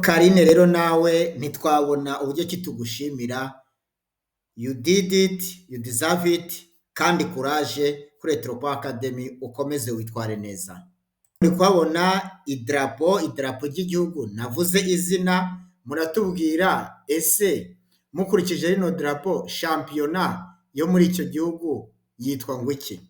Karine rero nawe ntitwabona uburyo ki tugushimira. You did it, you deserve it, kandi courage kuri Electropower Academy, ukomeze witware neza. Muri kuhabona idarapo ry'igihugu, navuze izina, muratubwira: ese mukurikije rino darapo, shampiyona yo muri icyo gihugu yitwa ngo iki?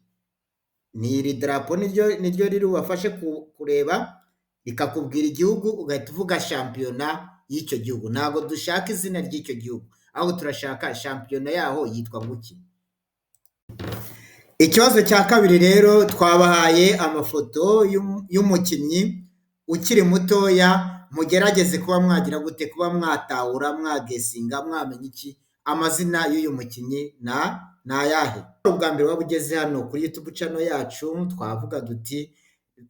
Ni iri darapo niryo riri bubafashe kureba, rikakubwira igihugu, ugahita uvuga shampiyona y'icyo gihugu. Ntabwo dushaka izina ry'icyo gihugu, ahubwo turashaka shampiyona yaho yitwa ngo iki. Ikibazo cya kabiri rero, twabahaye amafoto y'umukinnyi ukiri mutoya, mugerageze kuba mwagira gute, kuba mwatahura, mwaguessinga, mwamenya iki, amazina y'uyu mukinnyi na ni ayahe. Ubwa mbere waba ugeze hano kuri YouTube channel yacu, twavuga duti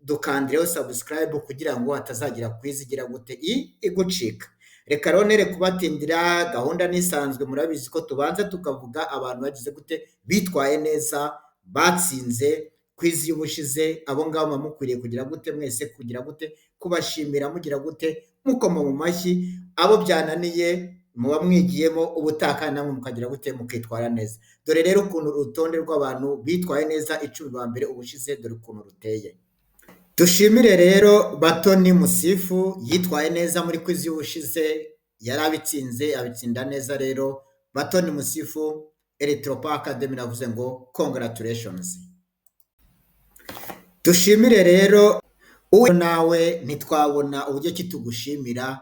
dukandireho subscribe kugira ngo hatazagira quiz igira gute, igucika. Reka rero nere kubatindira, gahunda nisanzwe, murabizi ko tubanza tukavuga abantu bagize gute, bitwaye neza, batsinze quiz y'ubushize. Abo ngabo muba mukwiriye kugira gute mwese, kugira gute, kubashimira, mugira gute, mukoma mu mashyi. Abo byananiye muba mwigiyemo, ubutaha namwe mukagira gute, mukitwara neza. Dore rero ukuntu urutonde rw'abantu bitwaye neza 10 ba mbere ubushize, dore ukuntu ruteye. Dushimire rero Batoni Musifu, yitwaye neza muri quiz y'ubushize, yari abitsinze, abitsinda neza. Rero Batoni Musifu, Electropower Academy navuze ngo congratulations. Dushimire rero uwe nawe ntitwabona uburyo ki tugushimira.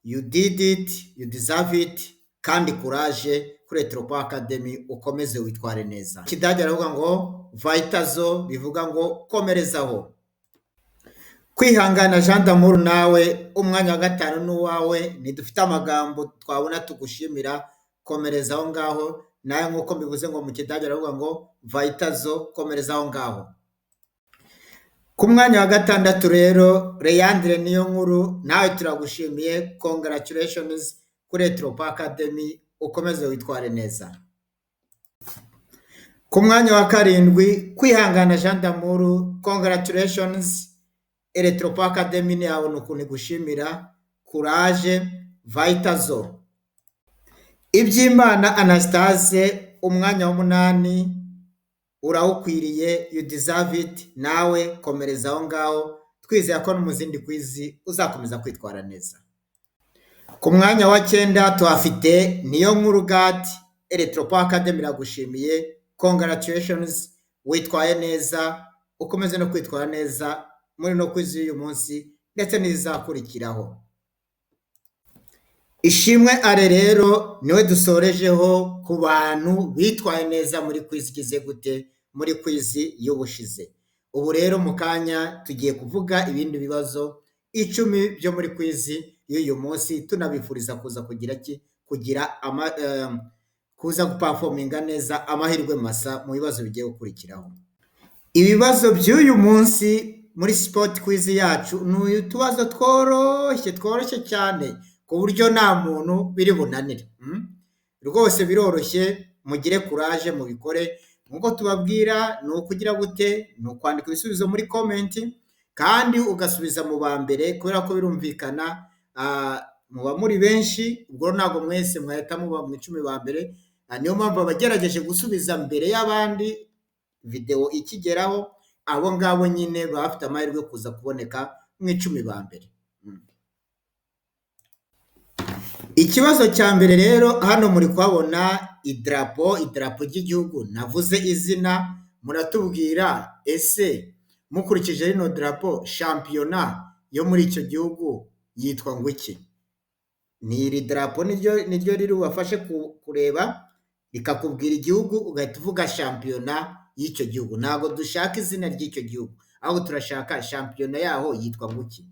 You did it, you deserve it, kandi courage kuri Electropower Academy, ukomeze witware neza. Ikidage aravuga ngo "weiter so", bivuga ngo komerezaho. Kwihangana Jean d'Amour, nawe umwanya wa gatanu n'uwawe, ntidufite amagambo twabona tugushimira, komereza aho ngaho. Nawe nk'uko mbivuze ngo mu kidage aravuga ngo "weiter so", komereza aho ngaho. Ku mwanya wa gatandatu rero, Leandre niyo nkuru, nawe turagushimiye, congratulations kuri Electropower Academy, ukomeze witware neza. Ku mwanya wa karindwi, Kwihangana Jean d'Amour, congratulations. Electropower Academy ntiyabona ukuntu igushimira, courage, weiter so. Ibyimana Anastase, umwanya w'umunani urawukwiriye, you deserve it, nawe komereza aho ngaho, twizeye ko no mu zindi quiz uzakomeza kwitwara neza. Ku mwanya wa cyenda tuhafite niyo nkuru Gadi, Electropower Academy iragushimiye, congratulations, witwaye neza, ukomeze no kwitwara neza muri no quiz y'uyu munsi ndetse n'izizakurikiraho. Ishimwe Are rero niwe dusorejeho ku bantu bitwaye neza muri quiz igize gute, muri quiz y'ubushize. Ubu rero mu kanya tugiye kuvuga ibindi bibazo 10 byo muri quiz y'uyu munsi, tunabifuriza kuza kugira ki, kugira ama, kuza guperforminga neza, amahirwe masa mu bibazo bigiye gukurikiraho. Ibibazo by'uyu munsi muri sport quiz yacu ni utubazo tworoshye, tworoshye cyane, ku buryo nta muntu biri bunanire. Rwose biroroshye, mugire courage mubikore. Nk'uko tubabwira, ni ukugira gute, ni ukwandika ibisubizo muri comment kandi ugasubiza mu ba mbere, kubera ko birumvikana muba muri benshi, ubwo ntabwo mwese mwahita muba mu 10 ba mbere. Niyo mpamvu abagerageje gusubiza mbere y'abandi videwo ikigeraho, abo ngabo nyine baba bafite amahirwe yo kuza kuboneka mu 10 ba mbere. Ikibazo cya mbere rero, hano muri kuhabona idarapo ry'igihugu, navuze izina, muratubwira: ese mukurikije rino darapo, shampiyona yo muri icyo gihugu yitwa ngo iki? Ni iri darapo niryo riri bubafashe kureba, rikakubwira igihugu, ugahita uvuga shampiyona y'icyo gihugu. Ntabwo dushaka izina ry'icyo gihugu, ahubwo turashaka shampiyona yaho yitwa ngo iki.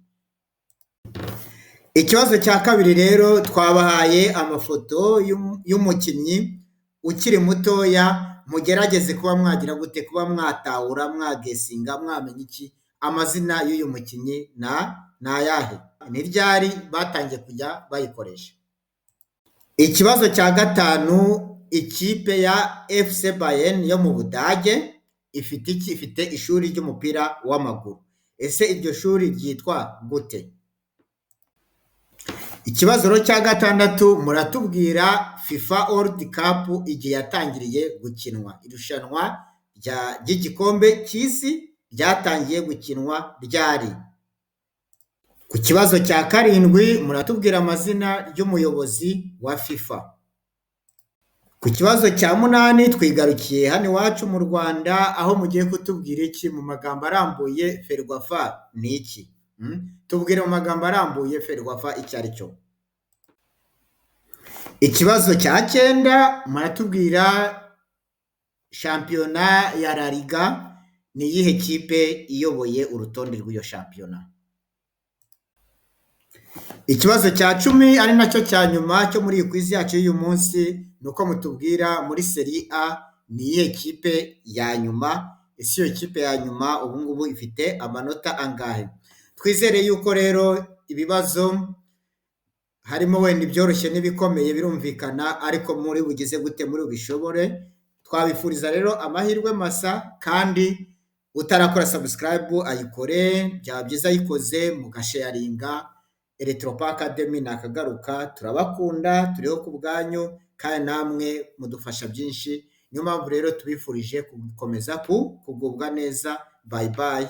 Ikibazo cya kabiri rero, twabahaye amafoto y'umukinnyi ukiri mutoya, mugerageze kuba mwagira gute, kuba mwatahura, mwaguessinga, mwamenya iki, amazina y'uyu mukinnyi na ni ayahe, ni ryari batangiye kujya bayikoresha. Ikibazo cya gatanu, ikipe ya FC Bayern yo mu Budage ifite iki? Ifite ishuri ry'umupira w'amaguru. Ese iryo shuri ryitwa gute? Ikibazo rero cya gatandatu, muratubwira FIFA World Cup igihe yatangiriye gukinwa. Irushanwa ry'igikombe cy'isi ryatangiye gukinwa ryari? Ku kibazo cya karindwi, muratubwira amazina y'umuyobozi wa FIFA. Ku kibazo cya munani, twigarukiye hano iwacu mu Rwanda, aho mugiye kutubwira iki mu magambo arambuye? FERWAFA ni iki? Tubwire mu magambo arambuye FERWAFA icyo ari cyo. Ikibazo cya cyenda, muratubwira shampiyona ya La Liga ni iyihe kipe iyoboye urutonde rw'iyo shampiyona? Ikibazo cya 10, ari nacyo cya nyuma cyo muri iyi quiz yacu y'uyu munsi, ni uko mutubwira muri Serie A ni iyihe kipe ya nyuma? Ese iyo kipe ya nyuma ubu ngubu ifite amanota angahe? Twizere yuko rero ibibazo harimo wenda ibyoroshye n'ibikomeye, birumvikana, ariko muri bugize gute, muri bubishobore. Twabifuriza rero amahirwe masa, kandi utarakora subscribe ayikore, byaba byiza ayikoze mugasharinga. Electropa Academy nakagaruka, turabakunda, turiho ku bwanyu, kandi namwe mudufasha byinshi. Niyo mpamvu rero tubifurije gukomeza kugubwa neza. Bye bye.